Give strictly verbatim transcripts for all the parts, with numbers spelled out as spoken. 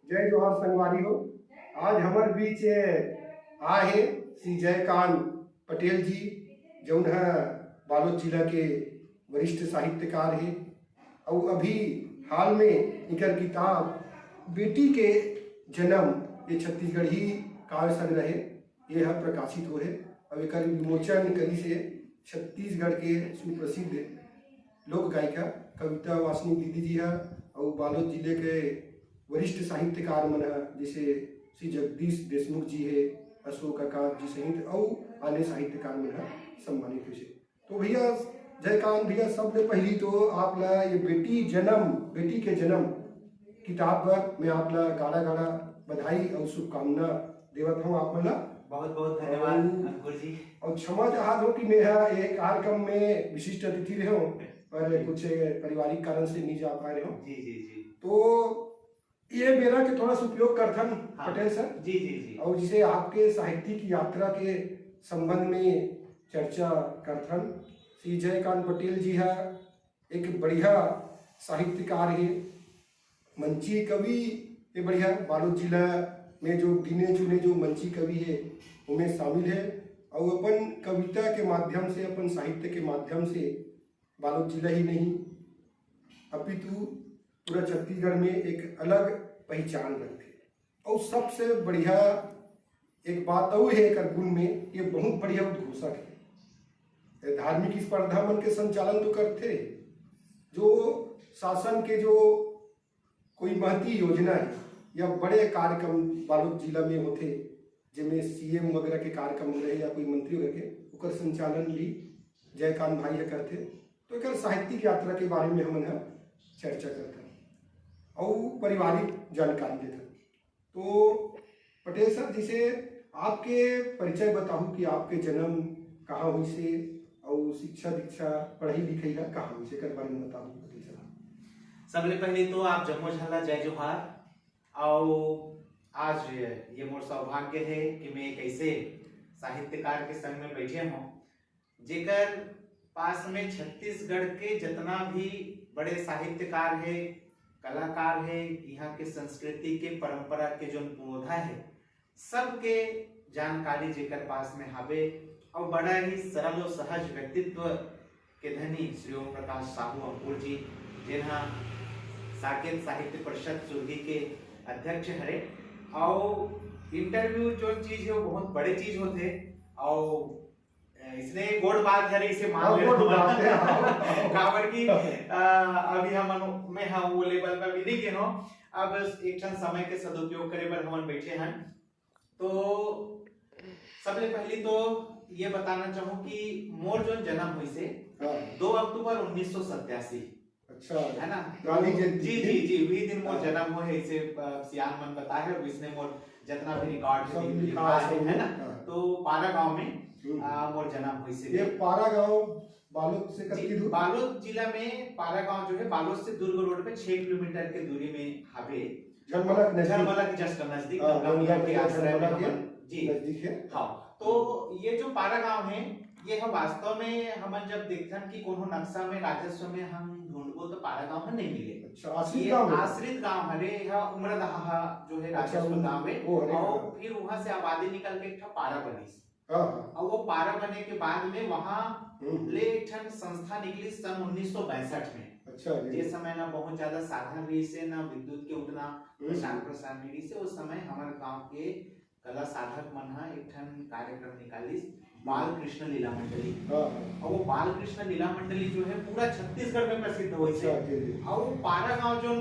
जय जोहार संगवारी हो। आज हमर बीच आए हे श्री जयकांत पटेल जी, जौन ह बालोद जिला के वरिष्ठ साहित्यकार हे। अउ अभी हाल में इकर किताब बेटी के जन्म, ये छत्तीसगढ़ी काव्य संग्रह हे, ये ह प्रकाशित होहे। अउ एकर विमोचन करिस हे छत्तीसगढ़ के सुप्रसिद्ध लोक गायिका कविता वासनिक दीदी जी ह, अउ बालोद जिले के वरिष्ठ साहित्यकार मन ह, जैसे श्री जगदीश देशमुख जी हे, अशोक आकाश जी सहित अउ आने साहित्यकार मन ह सम्मानित होइसे। तो भैया जयकांत भैया, सबले पहली तो आप ला ये बेटी जन्म, बेटी के जन्म किताब बर मैं आप ला गाड़ा गाड़ा बधाई अउ शुभकामना देवत हूँ आप मन ला। बहुत बहुत धन्यवाद अउ अंकुर जी। अउ क्षमा चाहत हूँ कि मैं ह एक कार्यक्रम में विशिष्ट अतिथि रहे हूँ, पर कुछ पारिवारिक कारण से नहीं जा पाए रहे हूँ। जी जी जी। तो ये बेरा के थोड़ा सा उपयोग करथन हाँ। पटेल सर। जी जी जी। अउ जिसे आपके साहित्यिक यात्रा के संबंध में चर्चा करथन। श्री जयकांत पटेल जी ह एक बढ़िया साहित्यकार हे, मंची कवि हे, बढ़िया बालोद जिला में जो गिने चुने जो मंची कवि हे, उनमें शामिल हे। अउ अपन कविता के माध्यम से, अपन साहित्य के माध्यम से बालोद जिला ही नहीं, अपितु पूरा छत्तीसगढ़ में एक अलग पहचान रखथे। अउ सबसे बढ़िया एक बात अउ हे एकर गुण में, ये बहुत बढ़िया उद्घोषक हे। ये धार्मिक स्पर्धा मन के संचालन तो करथे, जो शासन के जो कोई महती योजना हे या बड़े कार्यक्रम बालोद जिला में होथे, जेमे सीएम वगैरह के कार्यक्रम रहे या कोई मंत्री वगैरह के, ओकर संचालन भी जयकांत भाई ह करथे। तो एकर साहित्यिक यात्रा के बारे में हमन ह चर्चा करथन अउ पारिवारिक जानकारी देथन। तो पटेल सर, जैसे आपके परिचय बताहू कि आपके जन्म कहाँ होइसे अउ शिक्षा दीक्षा, पढ़ाई लिखाई ला कहाँ होइसे, एकर बारे में बताहू पटेल सर। सबले पहले तो आप जम्मो झन ला जय जोहार। अउ आज ये मोर सौभाग्य हे कि मैं एक ऐसे साहित्यकार के संग में बैठे हूँ, जेकर पास में छत्तीसगढ़ के जितना भी बड़े साहित्यकार हे, कलाकार हे, यहाँ के संस्कृति के परंपरा के जोन पुरोधा हे, सबके जानकारी जेकर पास में हावे, अउ बड़ा ही सरल अउ सहज व्यक्तित्व के धनी श्री ओम प्रकाश साहू अंकुर जी, जेन ह साकेत साहित्य परिषद सुरगी के अध्यक्ष हरे। अउ इंटरव्यू जोन चीज हे, वो बहुत बड़े चीज होथे। अउ इसने गोड़ बात हरे, इसे मान हाँ, लेना गोड़ बात है, हाँ। काबर कि, अ, अभी हमन, मैं ह वो लेवल पे अभी नहीं गे हूँ। अब एक ठन समय के सदुपयोग करे बर हमन बैठे हन। तो सबले पहली तो ये बताना चाहूँ कि मोर जोन जन्म होइसे हाँ। दो अक्टूबर उन्नीस सौ सत्तासी। अच्छा। है ना? गांधी जयंती जी, के जी, दिन? जी, वही दिन मोर हाँ। जन्म होए हे, इसे, अ, सियान मन बताए हे, और इसने मोर जितना भी रिकॉर्ड है, सब लिखा लिखा है, है, सब है ना? हाँ। तो पारा गांव में, हम्म। अ, मोर जन्म होइसे ये भी। पारा गांव बालोद से जी, कतकी दूर? बालोद जिला में पारा गांव जो है, बालोद से दुर्ग रोड पे छह किलोमीटर के दूरी में हावे। झलमलक नजदीक। झलमलक just नजदीक, हाँ, गंगा गंगा मैया के मैया आश्रय में झलमलक हमन, के जी। नजदीक है। हाँ, तो ये जो पारा गांव है, ये ह वास्तव में हमन जब देखथन कि कोनो नक्शा में राजस्व में हम ढूंढबो तो पारा गांव ह नहीं मिले। अच्छा, आश्रित ये गांव है? आश्रित गांव हरे, यह उमरदहा जो है अच्छा, राजस्व उम-, गांव है, वो हरे, और हाँ। फिर वहां से आबादी निकल के एक ठा पारा बनिस। हाँ, हाँ। और वो पारा बने के बाद में वहां हम्म। ले एक ठन संस्था निकली सन उन्नीस सौ पैंसठ में। अच्छा जी। जे समय ना बहुत ज्यादा साधन रहिसे, ना विद्युत के उतना हम्म। प्रचार प्रसार नहीं रहिसे, उस समय हमारे गांव के कला साधक मन ह एक ठन कार्यक्रम निकालिस, बाल कृष्ण लीला मंडली। हाँ, हाँ। और वो बाल कृष्ण लीला मंडली जो है पूरा छत्तीसगढ़ में प्रसिद्ध होइस। अच्छा, जी, जी। और वो पारा गांव जो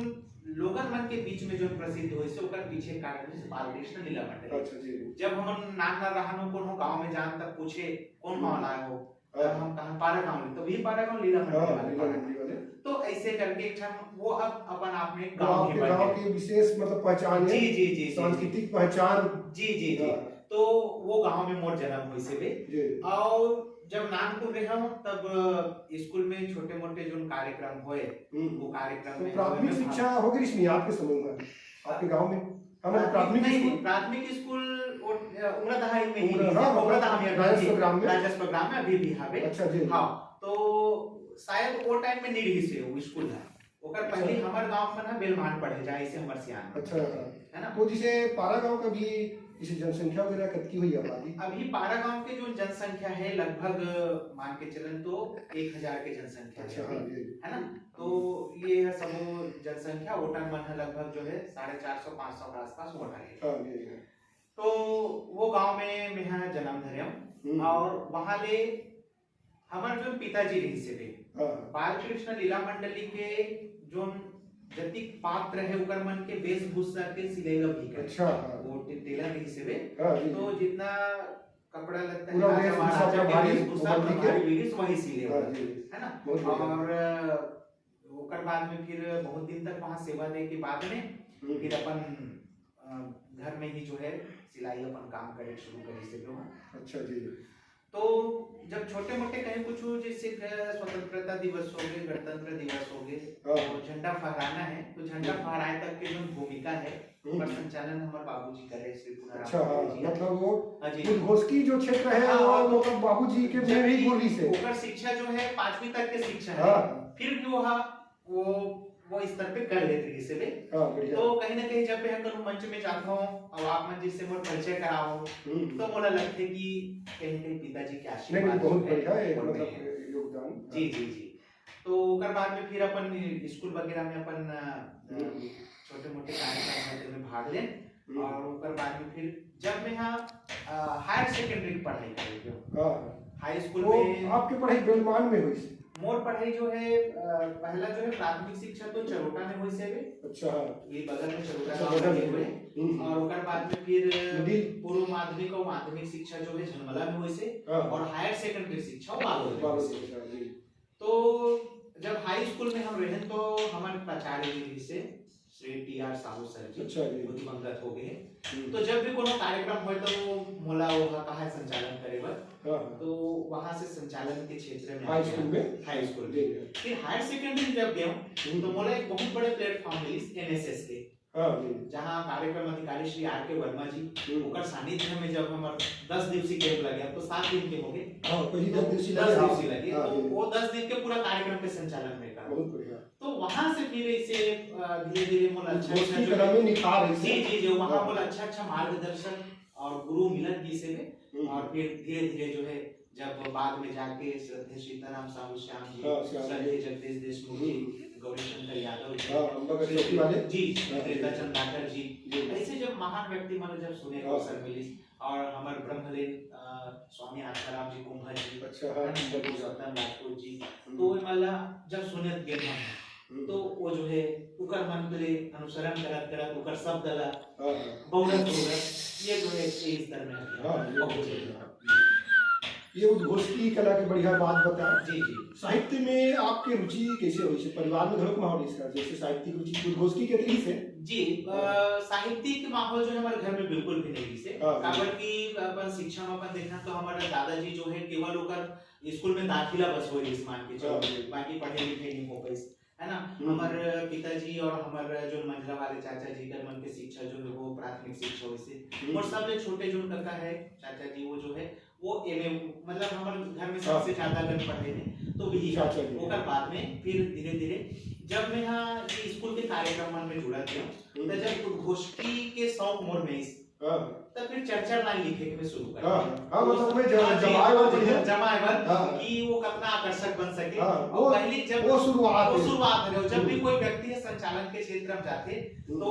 लोगन मन के बीच में जो प्रसिद्ध होइस, ओकर पीछे कारण है बाल कृष्ण लीला मंडली। अच्छा, जी, जी। जब हमन नान नान रहन, कोनो गांव में जान तब पूछे, "कौन गांव लाए हो?" हाँ। हम कहा, "पारा गांव ले।" तो भी पारा गांव लीला मंडली हाँ, वाले लीला पारा। मंडली वाले। तो ऐसे करके एक ठन वो अब अपन आप में तो गांव आपके बन गांव गए। की विशेष मतलब पहचान है, जी, जी, जी, जी। सांस्कृतिक पहचान। जी, जी, जी। हाँ। तो वो गांव में मोर जन्म होइसे बे। जी। और जब नानकुन रहे हूँ, तब स्कूल में छोटे मोटे जोन कार्यक्रम होए, हम्म। वो कार्यक्रम तो में प्राथमिक हमें शिक्षा भाग हो गई इसमें आपके समूह में, आपके गांव में? हमारे प्राथमिक प्राथमिक नहीं, स्कूल? प्राथमिक स्कूल वो, अ, उमरादहा में ही उमरा-, नहीं, हाँ, उमरादहा में अभी राजस्व भी, ग्राम में? राजस्व ग्राम में अभी भी हवे। अच्छा जी। हाँ, तो शायद वो टाइम में नहीं रही से वो स्कूल है। ओकर पहली हमर गांव मन ह बेलमान पड़े जाए, इसे हमर सियान। अच्छा। है ना? तो जैसे पारा गांव का भी जैसे जनसंख्या वगैरह कतकी हुई आबादी? अभी पारा गांव के जो जनसंख्या है, लगभग मान के चलन तो एक हजार के जनसंख्या अच्छा। हाँ जी। है ना? तो ये है सबो जनसंख्या, वोटर मन है लगभग जो है साढ़े चार सौ पाँच सौ के आसपास वोटर है। हाँ जी। तो वो गांव में मैं जन्म धरे हूँ। हम्म। और वहां ले हमर जो पिताजी रहिस हे, हाँ। बालकृष्ण लीला मंडली के जो जतिक पात्र है, ओकर मन के वेशभूषा के सिलाई ला भी करे। अच्छा। हाँ। वो टे-, टेलर रहिस हे। हाँ जी। तो जितना कपड़ा लगता है, पूरा राजा वेशभूषा महाराजा का के भारी, वेशभूषा वो बंदी का के? भारी वही सिले हाँ हुए, जी। है ना? बहुत बढ़िया। और अ, ओकर बाद में फिर बहुत दिन तक वहाँ सेवा दे के बाद में हम्म। फिर अपन अ, घर में ही जो है सिलाई अपन काम करे शुरू करिस हे। अच्छा जी। तो जब छोटे मोटे कहीं कुछ जैसे ग-, स्वतंत्रता दिवस हो गए, गणतंत्र दिवस हो गए, हाँ। तो झंडा फहराना है, तो झंडा हम्म। फहराए तक के जो भूमिका है, हम्म। पर संचालन हमारे बाबूजी करे, श्री पूरा अच्छा। हाँ, जी। मतलब वो हाँ जी। उद्घोष की जो क्षेत्र है, हाँ, वो हाँ। मतलब बाबूजी के जब मेरी भी बोली से। ओकर शिक्षा जो है पांचवी तक के शिक्षा है, हाँ। फिर भी वो वो वो स्तर पे कर लेते किसी भी। हाँ, बढ़िया। तो कहीं ना कहीं जब मैं कोनो मंच में जाता हूँ और आप मन जिससे मोर परिचय कराओ, हम्म। तो मोला लगते कि कहीं ना कहीं पिताजी के नहीं, आशीर्वाद नहीं, बहुत जो है, बढ़िया है, वो मतलब है। योगदान। जी, जी, जी। तो ओकर बाद में फिर अपन स्कूल वगैरह में अपन अ, हम्म। छोटे मोटे कार्यक्रम होते में भाग लेन हम्म। और ओकर बाद में फिर जब मैं यहाँ हायर सेकेंडरी की पढ़ाई करे हूँ, हाँ। हाई स्कूल वो में आपकी पढ़ाई बेलमान में हुई? मोर पढ़ाई जो है अ, पहला जो है प्राथमिक शिक्षा तो चरोटा में हुई से भी, अच्छा। हाँ। ये बगल में चरोटा अच्छा, गांव बगल में में। हुए। हम्म। और ओकर बाद में फिर मिडिल? पूर्व माध्यमिक और माध्यमिक शिक्षा जो है झलमला में हुई से हाँ। और हायर सेकेंडरी शिक्षा वो बालोद में बालोद हुई से। में, हाँ जी। तो जब हाई स्कूल में हम रहे तो हमारे प्राचार्य जी से Shri T R Sahu sir ji, अच्छा जी। वो दिवंगत हो गए हैं। हम्म। तो जब भी कोनो कार्यक्रम होए तो वो मोला वो कहा है संचालन करे बर, हाँ, हाँ। तो वहां से संचालन के क्षेत्र में हाई आ गया। स्कूल में? हाई स्कूल जी। में। फिर हायर सेकेंडरी जब गया हूँ हम्म। तो मोला एक बहुत बड़े प्लेटफॉर्म मिली एनएसएस के, हाँ जी। जहाँ कार्यक्रम अधिकारी श्री आर के वर्मा जी, हम्म। ओकर सानिध्य में जब हमार दस दिवसीय कैंप लगे, अब तो सात दिन के हो गए, हाँ, पहली तो दस दिवसीय दस लगे, दिवसीय हाँ। लगे, हाँ, तो जी। वो दस दिन के पूरा कार्यक्रम के संचालन में करा। बहुत बढ़िया। तो वहां से फिर इसे अ, धीरे धीरे मोला अच्छा उद्घोष अच्छा की जो कला है, में निखार है जी इसमें। जी जी, वहाँ हाँ। मोला अच्छा अच्छा मार्गदर्शन और गुरु मिलन जी से भी, हम्म। और फिर धीरे धीरे जो है जब बाद में जाके श्रद्धेय सीताराम साहू श्याम जी, हाँ, श्याम जी। श्रद्धेय जगदीश देशमुख जी, हम्म। गौरीशंकर यादव जी, हाँ, अम्बा का श्री चौकी वाले। जी, हाँ, प्रेता जी। चंदाकर जी, जी। ऐसे जब महान व्यक्ति मन जब सुने हाँ। अवसर मिली और हमारे ब्रह्मलीन अ, स्वामी आत्माराम जी कुंभा जी, अच्छा, हाँ, है ना, जी, जी। सत्यम राजपूत जी, हम्म। तो ये मतलब जब सुनत गेम हम, हम्म। तो वो जो है उकर मन के अनुसरण करत करत उकर शब्द ला हाँ, हाँ। बहुरत बहुरत ये जो है इस स्तर में है। हाँ, ये बहुत बहुत जरूरी। बढ़िया। ये उद्घोष की कला के बढ़िया बात बता। जी जी। साहित्य में आपके रुचि कैसे हुई? से परिवार में घरों माहौल इसका, जैसे साहित्यिक रुचि उद्घोष की कहते ही से? जी, अ, साहित्यिक माहौल जो है हमारे घर में बिल्कुल भी नहीं से। हाँ। काबर कि अपन शिक्षा में अपन देखना तो हमारे दादाजी जो है केवल ओकर स्कूल में दाखिला बस हो इस मान के चलो, हाँ। बाकी पढ़े लिखे नहीं हो पाइस, है ना। हम्म। हमारे पिताजी और हमारे जो मंझला वाले चाचा जी कर मन के शिक्षा जो है वो प्राथमिक शिक्षा हुई से। हम्म। और सबसे छोटे जो कका है चाचा जी, वो जो है वो एमए, मतलब हमारे घर में सबसे हाँ। ज्यादा अगर पढ़े में तो वही चाचा जी। ओकर बाद में फिर धीरे धीरे जब मैं यहाँ ये स्कूल के कार्यक्रम मन में जुड़ा गया, हम्म। तो जब उद्घोषकी के शौक मोर में इस, हाँ। तब फिर चर्चा लाइन लिखे के मैं शुरू कर हाँ, दिया। हाँ, मतलब मैं जमा-, हाँ जी, जमाए हाँ वो जी, बढ़िया। जमाए बर हाँ। कि वो कितना आकर्षक बन सके। हाँ, और वो, पहली जब वो शुरुआत वो है। शुरुआत है, जब भी हम्म। कोई व्यक्ति है संचालन के क्षेत्र में जाते, तो हम्म।